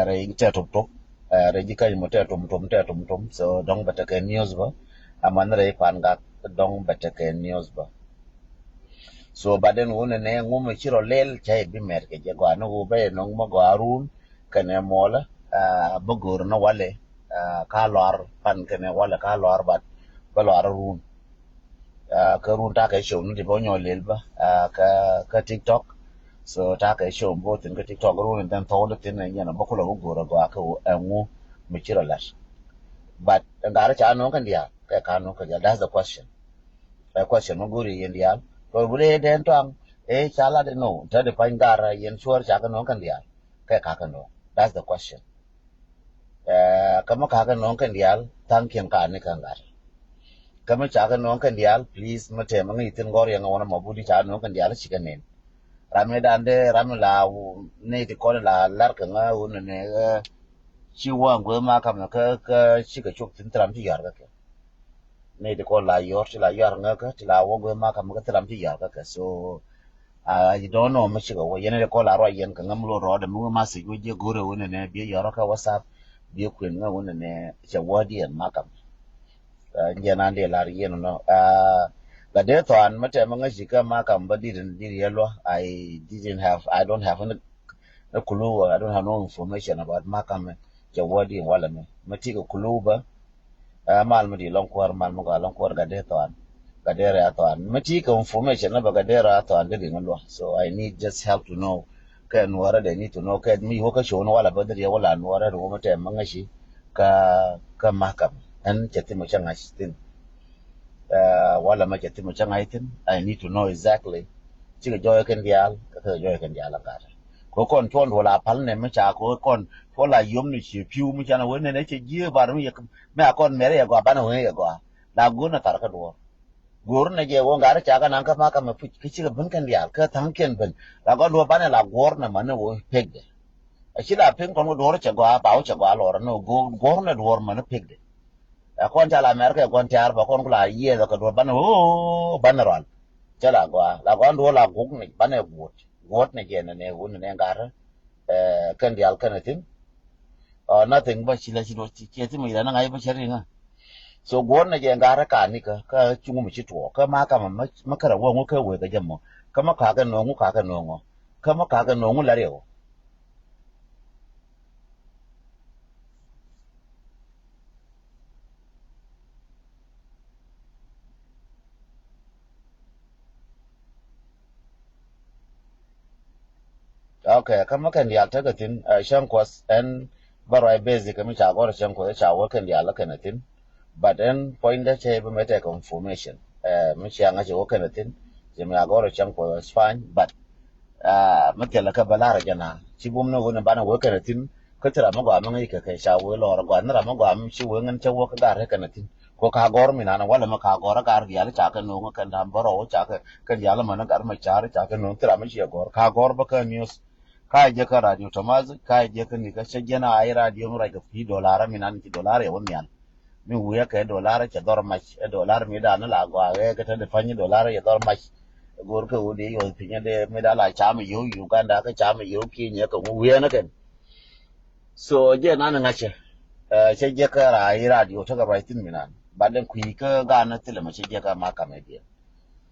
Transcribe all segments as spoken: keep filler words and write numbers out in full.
rɛy tɛ tum tum, rɛy ji̱ ka̱ny mɔ tɛ tum tum, tɛ tum tum. So dɔ̱ŋ bɛ tekɛ news bä. Aman rɛy Pangak dɔ̱ŋ bɛ tekɛ news bä. So but then wun nɛ ŋu mi ci rɔ lɛl cɛ bi mɛr kɛ jɛ gɔaa ni wu bɛ nɔŋ mɔ gɔaa run kɛnɛ mɔlä. Bä gör ni walɛ ka lɔr pan kɛnɛ walɛ ka lɔr, but bä lɔr run. Kä run takɛ show ni ti bä nyɔ lɛl bä kä TikTok. So takɛ show bä thin kä TikTok run, and then thɔw ni thin ni yɛn bä kulɛ wä gör gɔaa kɛ wu ɛŋu mi ci rɔ lɛr. But ŋa̱r ca nɔŋ kɛn diaal kɛ ka nɔŋ kɛn diaal, that's the question. Ɛ question mi go̱o̱ri yɛn diaal. Kɛ wee bi lɛ yɛn dɛn tɔaŋ ɛ ca lat inɔ te di pa̱ny gar yɛn cuɔr ca kɛ nɔŋ kɛn diaal kɛ ka kɛ nɔŋ. That's the question. Ɛ kä mi ka kɛ nɔŋ kɛn diaal tha̱a̱ŋkiɛn ka ni kɛ ŋa̱r. Kä mi ca kɛ nɔŋ kɛn diaal, please, mi tɛm ŋäc thi̱n gɔ̱r yɛn ŋä wänä mɔ budi ca nɔŋ kɛn diaal ci kɛ nen. Ram mi dan dee ram mi la nɛy ti kɔn la lar kɛ ŋä wun nɛ ɛ ci wä ŋuɛ ma kam kä kä ci kɛ cop thi̱n thil ram ci yɔr kä kɛ. Nɛy ti kɔn la yɔr ti la yɔr ŋä kä ti la wä ŋuɛ ma kam kä thil ram ci yɔr kä kɛ. So I don't know mi ci kɛ wä yɛn ti kɔn la rɔ yɛn kɛ ŋä mi lo rɔ dɛ mi wä ma si wä jiɛ go̱rɛ wun nɛ biɛ yɔr kä WhatsApp biɛ kuɛn ŋä wun nɛ cɛ wä diɛn ma kam. Jɛn an dee lar yɛn nɔ. Gat dee thɔan mi tɛmɛ ŋäci kä ma kam bä dit dit yɛ luɔ. I didn't have, I don't have any, any clue, I don't have no information about ma kam cɛ wä di walɛ mi mi ti kɛ clue bä. Mal mi di lɔŋ kuäär, mal mi gɔaa lɔŋ kuäär gat dee thɔan. Gat dee rɛɛ thɔan mi ti kɛ information ni bä gat dee rɛɛ thɔan di di ŋä luɔ. So I need just help to know. Kɛ nuɔrɛ dee need to know kɛ mi wä kä show ni walɛ bä dit yɛ walɛ nuɔrɛ ri wä mi tɛmɛ ŋäci. Kä kä mahkam ɛn cɛ thim cɛ ŋa̱c thin. Walɛ mɛ cɛ thim cɛ ŋa̱c thin, I need to know exactly. Cikɛ jɔɔy kɛn diaal kä kɛ jɔɔy kɛn diaal aŋa̱t. Kɛ kɔn cuɔn duɔl a pal nɛ mi ca kɛ kɔn cuɔl a yom ni ci piu mi can a wen nɛ cɛ jiee bar mi yɛ mi a kɔn mɛr yɛ gɔa banɛ wen yɛ gɔa la gun a thar kä duɔr. Go̱r nɛ jɛ wä ŋa̱r ca kɛ naŋ kä mahkam ɛ puc kä cikɛ ben kɛn diaal kä tha̱a̱ŋ kiɛn ben la gɔn duɔr banɛ la guɔr nɛ mani wä pekdɛ. A ci la piŋ kɔn wä duɔr cɛ gɔaa ba wä cɛ gɔaa lɔr ni wä guɔr nɛ duɔr mani pekdɛ. Ɛ kɔn ca la mɛrkɛ kɔn tiaar ba kɔn ku la yiɛth kɛ duɔr banɛ wä banɛ rɔal. Cɛ la gɔaa la gɔaa duɔr la guk ni banɛ guɔt guɔt ni jɛ nɛ nɛ wun ni nɛ ŋa̱r. Kɛn diaal kɛn thin. Nothing bä ci la ci duɔr ci ciɛ thin mi yila ni ŋa̱c bä cɛ riŋä. So guɔ̱r nɛ jɛ ŋa̱r kä ka̱n nikä kä cuŋ mi ci tuɔɔk kä ma kamä mä kärɛ wä ŋu kä wee kä jɛ mɔ kä mä ka̱kä no̱o̱ŋ ŋu ka̱kä no̱o̱ŋ ɔ kä mä ka̱kä no̱o̱ŋ ŋu la riɛw. Okay, kä mä kɛn diaal tekɛ thin cäŋ kuɔth ɛn bä ruac basic mi ca gɔr cäŋ kuɔth ca wä kɛn diaal kɛn thin. But ɛn puɔ̱nydä cɛ bi mɛ tekɛ information mi cia ŋa̱c wä kɛn thin. Cɛ mi a gɔr cäŋ kuɔth fine, but mi thilɛ kɛ bä lar jɛ na ci bum ni wä ni banɛ wä kɛn thin. Kä ti ram mi gɔaa mi ŋäc kɛ kɛ ca wee lɔɔr gɔaa ni ram mi gɔaa mi ci wee ŋän cä wä kä gar ri kɛn a thi̱n. Kɛ ka gɔr mi nan walɛ mi ka gɔr a gar diaal ca kɛ no̱o̱ŋ kɛn da̱a̱m bä rɔw ca kɛ kɛn diaal män a gar mi ca̱r ca kɛ no̱o̱ŋ thi ram mi ci a gɔr ka gɔr bä kä news. Ka jɛ kä radio Thomas ka jɛ kä nikä cä jɛn a i̱ radio mi ruac kɛ kui̱ dolar mi nan ci dolar yɛ wä nhial. Mi wi̱i̱ kɛ dolar cɛ dhɔr mac ɛ dolar mi dan la gɔaa ɛ kɛ te di pa̱ny dolar yɛ dhɔr mac. Go̱r kɛ wä di yɔth piny ɛ di mi dan la cam yio̱w Uganda kä cam yio̱w Kenya kɛ wä wi̱i̱ ɛn kɛn. So jɛ nan ŋa̱cä cɛ jɛ kä ra i̱ radio tekɛ ruac thi̱n mi nan. Ba den kui̱ kä gan thilɛ mɛ cɛ jɛ kä ma kamɛ diɛ.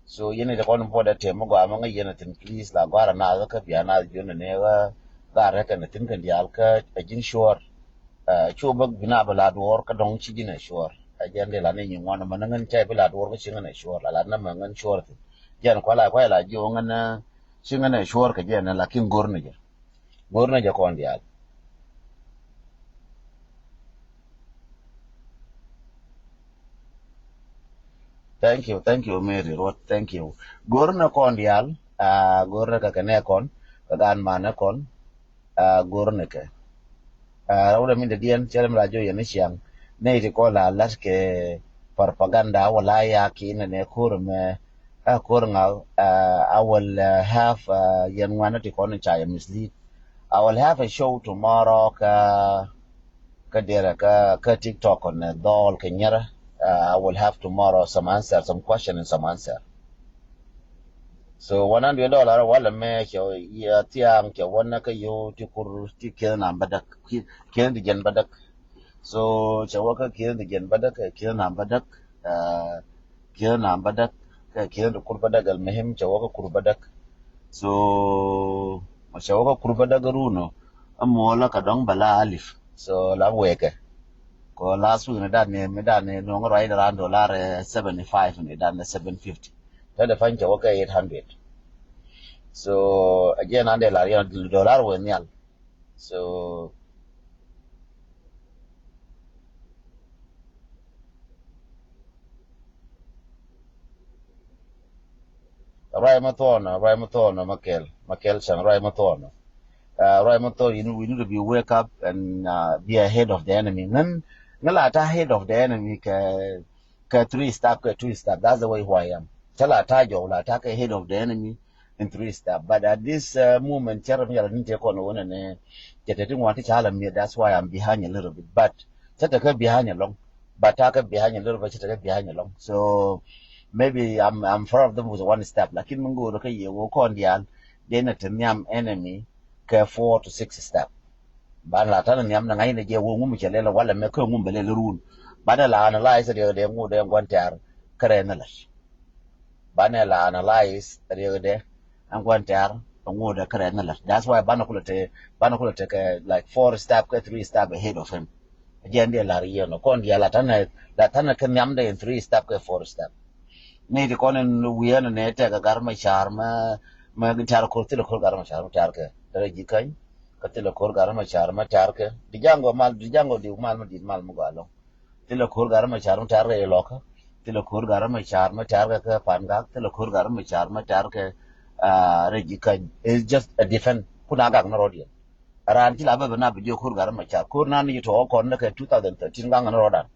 So yɛn i̱ kɔn buɔdɛ tɛm mi gɔaa mi ŋäc yɛn a thi̱n please la gɔaa ra naath kä bia naath jiön ni ɣä. Gaa rɛk kɛn a thi̱n kɛn diaal kä a ji̱n cuɔɔr. Cu bä bi na bi la duɔɔr kä dɔ̱ŋ ci ji̱n a cuɔɔr a jɛn dee la ni nyi ŋuan mɛ ni ŋän cɛ bi la duɔɔr kä ci ŋän a cuɔɔr la la ni mɛ ŋän cuɔɔr thi̱n. Jɛn kuala kuala jiö ŋän ci ŋän a cuɔɔr kɛ jɛn lakin go̱r ni jɛ. Go̱r ni jɛ kɔn diaal. Thank you, thank you Mary Ruot, thank you. Go̱r ni kɔn diaal. Go̱r ni kɛ kɛ nɛ kɔn kɛ gan ma ni kɔn. Go̱r ni kɛ rɛw dɛ mi dɛ diɛn cɛ dɛ mi la jɔ yɛn ni ciaŋ. Ni ti kɔn la lat kɛ propaganda wala ya ki ni nɛ ko̱r mɛ. A ko̱r ŋa. I will have yɛn ŋuan ni ti kɔn ni ca yɛ mislead. I will have a show tomorrow kä kä derɛ kä kä TikTok kɔn ni dhɔl kɛ nyɛrɛ. I will have tomorrow some answer, some question and some answer. So one hundred dollar walɛ mɛ cɛ yɛ thiaŋ cɛ wä nɛ kä yio̱w ti kur ti kieth nam bädäk, kieth ti jɛn bädäk. So cɛ wä kä kieth ti jɛn bädäk, kieth nam bädäk, kieth nam bädäk, kɛ kieth ti kur bädäk, al muhim cɛ wä kä kur bädäk. So cɛ wä kä kur bädäk run ɔ amuɔlä kɛ dɔŋ bɛ la alif. So la wekɛ kɔ last week ni dan ni mi dan ni nuɔŋ ruac dan dollar seventy five ni dan ni seven fifty. Tɛdɛ pany cɛ wä kɛ eight hundred. So a jɛ nan de lar yɛn dollar wɛ nhial. So ruac ma thuɔnɔ, ruac ma thuɔnɔ ma kɛl, ma kɛl can ruac ma thuɔnɔ. Ruac ma thuɔnɔ, you know, we need to be wake up and be ahead of the enemy. Ŋän ŋä la ta ahead of the enemy kɛ kɛ three step, kɛ two step. That's the way who I am. Cä la ta jɔw la ta kɛ ahead of the enemy in three step. But at this moment cɛ rɛ mi yala ni te kɔn wä nɛ nɛ cɛ te ti ŋuan ti ca la miɛ. That's why I'm behind a little bit. But cɛ te kɛ behind along. But ta kɛ behind a little bit, cɛ te kɛ behind along. So maybe I'm I'm far of them with one step. Lakin mi ŋo̱o̱r kɛ yɛ wä kɔn dial dee na te nhiam enemy kɛ four to six step. Banɛ la tanɛ nhiam ni ŋa̱cnɛ jɛ wä ŋum cɛ lɛl walɛ mɛ kä ŋum bɛ lɛl run. Banɛ la analyze riɛk dee ŋu dee ŋuan tɛ̈r kärɛ ni la̱t. Banɛ la analyze riɛk dee ŋuan tɛ̈r ŋu dee kärɛ ni la̱t. That's why banɛ kulɛ te, banɛ kulɛ te kɛ like four step kɛ three step ahead of him. Jɛ ndiɛ la̱r yɛn ɔ kɔn diɛ la tanɛ, la tanɛ kɛ nhiam dee in three step kɛ four step. Ni ti kɔn in wi̱i̱ ɛn ni tɛk ɛ gar mɛ car mɛ mɛ tɛ̈r ko̱r thilɛ ko̱r gar mɛ car mɛ tɛ̈r kɛ tɛ̈r ji̱ käny. Kä thilɛ ko̱r gar mɛ car mɛ tɛ̈r kɛ di jaŋ gɔ mal di jaŋ gɔ di mal mɛ dit mal mɛ gɔ alɔŋ. Thilɛ ko̱r gar mɛ car mɛ tɛ̈r kɛ ilɔkä. Thilɛ ko̱r gar mɛ car mɛ tɛ̈r kɛ kɛ pan gak. Thilɛ ko̱r gar mɛ car mɛ tɛ̈r kɛ rɛ ji̱ käny. It's just a defend kun a gak ni rɔ̱diɛn. Raan ci la bä bä na bi jiök ko̱r gar mɛ car ko̱r nan yi tɔɔ kɔn ni kɛ two thousand thirteen gaŋ ni rɔ̱dan.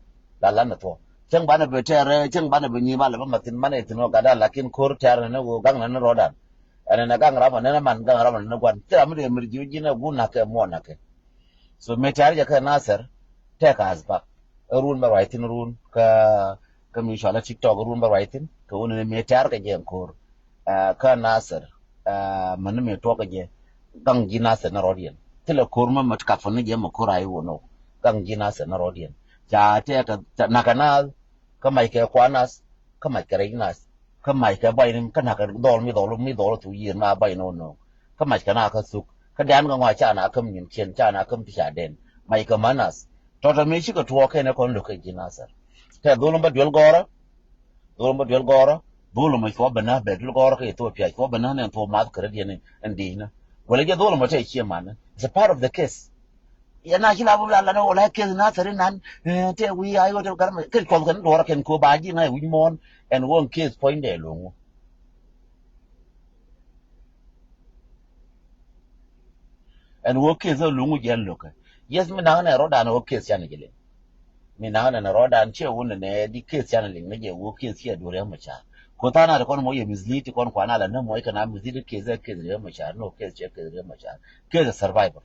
La lan ni thuɔ cäŋ banɛ bä tɛɛr cäŋ banɛ bä nyi malɛ bä mathin manɛ thin ɔ gatda lakin ko̱r tɛɛr ni ni wä gaŋ ni rɔ̱dan. Ɛn ɛn ɛ gaŋ ram ɔ nɛn ɛ man gaŋ ram ɔ nɛn ɛ guan thil ram mi dee mir ji̱ wi̱c ji̱n ɛ gun na̱k kɛ muɔn na̱k kɛ. So mëë tɛ̈r jɛ kä Nasir tɛk as bak ɛ run bɛ ruac thi̱n run kä kä mi cual ɛ TikTok ɛ run bɛ ruac thi̱n kɛ wun ni mëë tɛ̈r kɛ jɛ ɛn ko̱r. Kä Nasir mäni mëë tuɔk kɛ jɛ gaŋ ji̱ Nasir ni rɔ̱diɛn thilɛ ko̱r mä mät kap fun ni jɛ mɛ ko̱r a i̱ wun ɔ gaŋ ji̱ Nasir ni rɔ̱diɛn. Ca tɛk nakä naath kä mac kɛ kuan nath kä mac kɛ rɛc nath kä mac kɛ bac ni kä nakä dhɔl mi dhɔl mi dhɔl thu yier ma bac ni wun ɔ kä mac kɛ nakä thuk kä dan kɛ ŋɔa ca nakä mi nyin cien ca nakä mi ti ca den mac kɛ ma nath. Tɔtɔ mi cikɛ tuɔɔk kɛn ɛ kɔn lo̱k kɛ ji̱ Nasir. Tɛ dhulum bä duel gɔrä. Dhulum bä duel gɔrä. Dhulum bä cuɔ bä nä bɛ duel gɔrä kɛ Ethiopia cuɔ bä nä nɛ thuɔ math kärä diɛn in di̱i̱nä. Wala jɛ dhulum bä tɛ cie man. It's a part of the case. Yɛ na ci la bä la la wala case Nasir in nan tɛ wi̱i̱ a yot gar mɛ kɛ cuɔth kɛn duɔrä kɛn ko ba ji̱ ŋa̱c wi̱c muɔ̱ɔ̱n ɛn wä in case puɔ̱nydɛ lo̱ŋ wä. Ɛn wä case ɛ luŋ jɛ ɛn lo̱kɛ. Yes mi naŋ nɛ rɔ̱dan wä case canɛ jɛ liŋ. Mi naŋ nɛ nɛ rɔ̱dan ciɛ wun nɛ di case canɛ liŋ nɛ jɛ wä case ciɛ duɔ̱r yɛ mɛ car. Ko tha̱a̱n a ti kɔn mɔ yɛ mislead ti kɔn kuan a la nɛ mɔ ikɛ na mislead case ɛ case riɛ mɛ car no case ciɛ case riɛ mɛ car. Case ɛ survivor.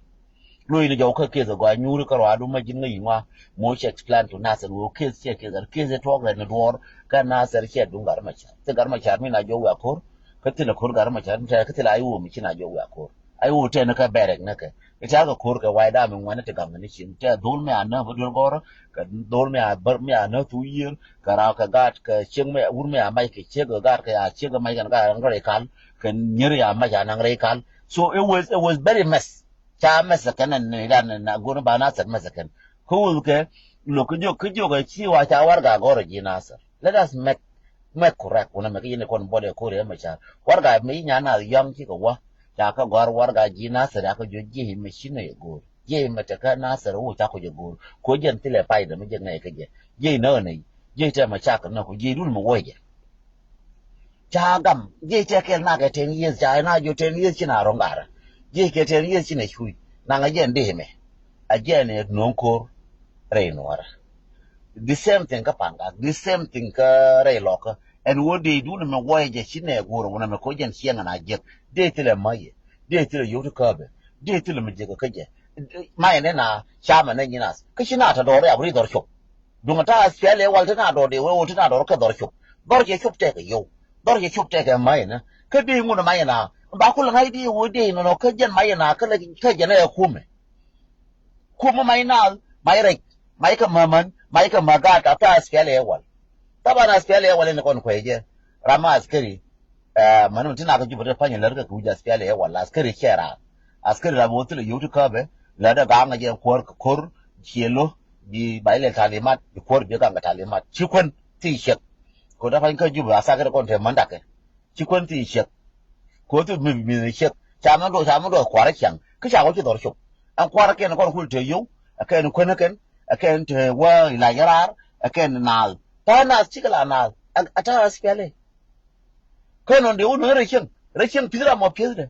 Lo in jɔw kä case ɛ gɔaa nyuuri kä rɔadu mɛ ji̱n ŋä yi ŋua mɔ ciɛ explain to Nasir wä case ciɛ case ɛ case ɛ tuɔk rɛ ni duɔ̱r kä Nasir ciɛ duŋ gar mɛ car. Ti gar mɛ car mi na jɔw wɛ a ko̱r kä thilɛ ko̱r gar mɛ car mi tɛr kä thilɛ a yi wä mi ci na jɔw wɛ a ko̱r. Ai wä tɛn kä bɛrɛk näkɛ. I̱ tɛ̈r kɛ ko̱r kɛ wa̱i̱ dam in ŋuɛ̈ni ti gaŋ kɛ ni cieŋ. Tɛ dhol mi a näk bä duel gɔrä kɛ dhol mi a bär mi a näk thuk yiër kɛ raw kɛ gaat kɛ ciek mi wur mi a mac kɛ ciek kɛ gaat kɛ a ciek kɛ mac kɛn gaat ŋä rɛy kal kɛ nyier a mac a naŋ rɛy kal. So it was, it was very mess. Ca mess kɛn ni dan na go̱n ba na sɛt mess kɛn. Kä wä kɛ lo̱k kä jiök kä jiök ɛ ci wa ca warɛga gɔrä ji̱ Nasir. Let us make, make correct. Wunɛ mɛ kä yɛn ikɔn bɔdɛ ko̱r yɛ mɛ car. Warɛga mɛ yi nyan nath yɔ̱ŋ cikɛ wä. Ca kä gɔ̱a̱r warɛga ji̱ Nasir ya kä jiö ji̱ mɛ ci nɛ yɛ go̱o̱r. Ji̱ mɛ te kä Nasir wä ca kɔ jɛ go̱o̱r. Ko jɛn thilɛ pay dɛ mɛ jɛ ŋɛy kä jɛ. Ji̱ nä nɛ ji̱ tɛ mɛ cak nä ko ji̱ dul mɛ wä jɛ. Ca gam ji̱ tɛ kɛl na kɛ ten years ca na jiö ten years ci na rɔ̱ŋ garä. Ji̱ kɛ ten years ci nɛ cuc. Naŋ a jɛn dee mɛ. A jɛn ɛ nuɔ̱ŋ ko̱r. Rɛy nuɔrä. The same thing kä Pangak, the same thing kä rɛy lɔkä. Ɛn wä dee dun mɛ wä jɛ ci nɛ go̱o̱r wä na mɛ ko jɛn ciɛŋ na jek. Dee thilɛ mä yɛ. Dee thilɛ yio̱w ti käbɛ. Dee thilɛ mɛ jek kä jɛ. Ma yɛ nɛ na ca mɛ nɛ nyi nath. Kä ci na ta dɔɔr ya bri dhɔr cop. Duŋ ta as piɛl ɛ wal ti na dɔɔr dee wä wä ti na dɔɔr kɛ dhɔr cop. Dhɔr cɛ cop tɛkɛ yio̱w. Dhɔr cɛ cop tɛkɛ mä yɛ nɛ. Kä dee ŋun ma yɛn a ba kulɛ ŋa̱c dee wä dee nɔnɔ kä jɛn ma yɛn a kä lɛ kä jɛn ɛ kumɛ. Kumɛ ma yɛn a ma yɛ rɛc ma yɛ kɛ mämän ma yɛ kɛ mägaat a ta aspiali ɛ wal. Taban aspiali ɛ wal ɛn kɔn kuɛ jɛ ram ma askari. Ɛ mani mi ti na kä jupɛ dee pany lär kɛ kɛ wi̱c aspiali ɛ wal askari cɛ raar. Askari ram wä thilɛ yio̱w ti käbɛ lär dee gaŋ ɛ jɛ kuäär kɛ ko̱r ciɛ lo̱. Bi ba ilɛ talimat bi kuäär bi gaŋ kɛ talimat ci kuän ti ciɛk. Kɛ wä dee pany kä jupɛ a thakɛ dee kɔn te mändakɛ. Ci kuän thi̱n ciek. Kuäär thi̱n mi mi ciek ca mi duɔth ca mi duɔth kua̱r ciaŋ kä ca wä ci dhɔr cop. Ɛn kua̱r kɛn kɔn kul te yio̱w ɛ kɛn kuän ɛ kɛn ɛ kɛn te wä ilac raar ɛ kɛn naath. Ta̱a̱ naath cikɛ la naath ɛ ta̱a̱ aspiali. Kä nɔn dee wä nöŋ rɛy cieŋ rɛy cieŋ pi̱th ram mɔ pi̱ethdɛ.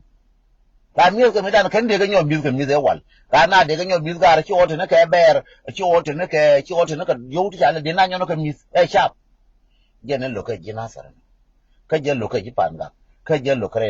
Ram mi̱eth kɛ mi̱th dan kɛn dee kɛ nyɔk mi̱th kɛ mi̱th ɛ wal. Ram na dee kɛ nyɔk mi̱th gaar ci ɣɔt teni kɛ bɛɛr ci ɣɔt teni kɛ ci ɣɔt teni kɛ yio̱w ti ca lɛ dee na nyɔn kɛ mi̱th ɛ cap. Jɛn ni lo̱k kɛ ji̱ Nathɛr ɛnɔ. Kä jɛn lo̱k kɛ ji̱ Pan Gak kä jɛn lo̱k kɛ rɛy